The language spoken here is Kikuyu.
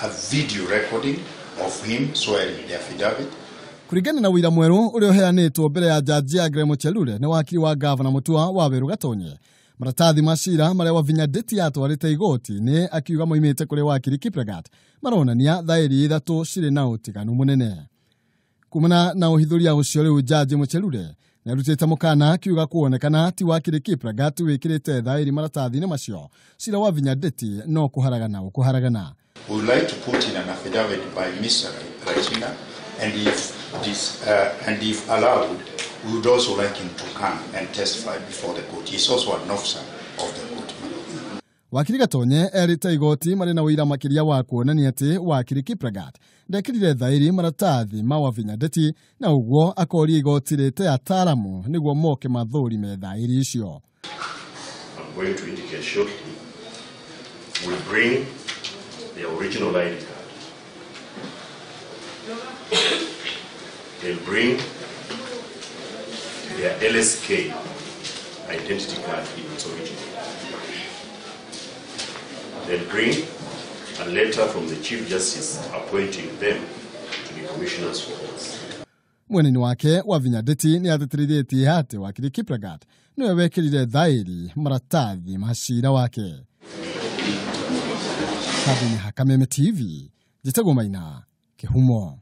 a video recording of him swearing the affidavit. Kuringana na wira mweru uria uheanitwo mbere ya jaji Aggrey Muchelule ni wakiri wa gavana Mutua Waweru Gatonye. Maratathi ma cira maria Wavinya Ndeti atwarite igoti-ini akiuga moimite kuri wakiri Kiplagat maronania thairi 3 cirĩ na ũtiganu mũnene. Kumana na ũhithũria ũcio rĩu jaji Muchelule nĩarutĩte mũkana akiuga kuonekana ti wakiri Kiplagat wĩkĩrĩte thairi maratathi-inĩ macio, cira wa Wavinya Ndeti no kũharagana ũkũharagana. We would like to put in an affidavit by Mr. Ratina, and if allowed, we would also like him to come and testify before the court. He is also an officer of the court. Wakiri Gatonye erite igoti marĩ na ũira makĩria wa kuonania atĩ wakiri Kiplagat ndekĩrire thairi maratathi ma Wavinya Ndeti na ũguo akoria igoti rĩte ataaramu nĩguo moke mathũrime thairi icio. I'm going to indicate shortly will bring the original ID card. They'll bring their LSK identity card in its original. They'll bring a letter from the Chief Justice appointing them to be commissioners for oaths. Mweneni wake Wavinya Ndeti nĩ atĩtĩrithĩtie atĩ wakiri Kiplagat nĩwe wekĩrire thairi maratathi ma cira wake. Kabini Hakameme TV, njĩtagwo Maina Kĩhumo.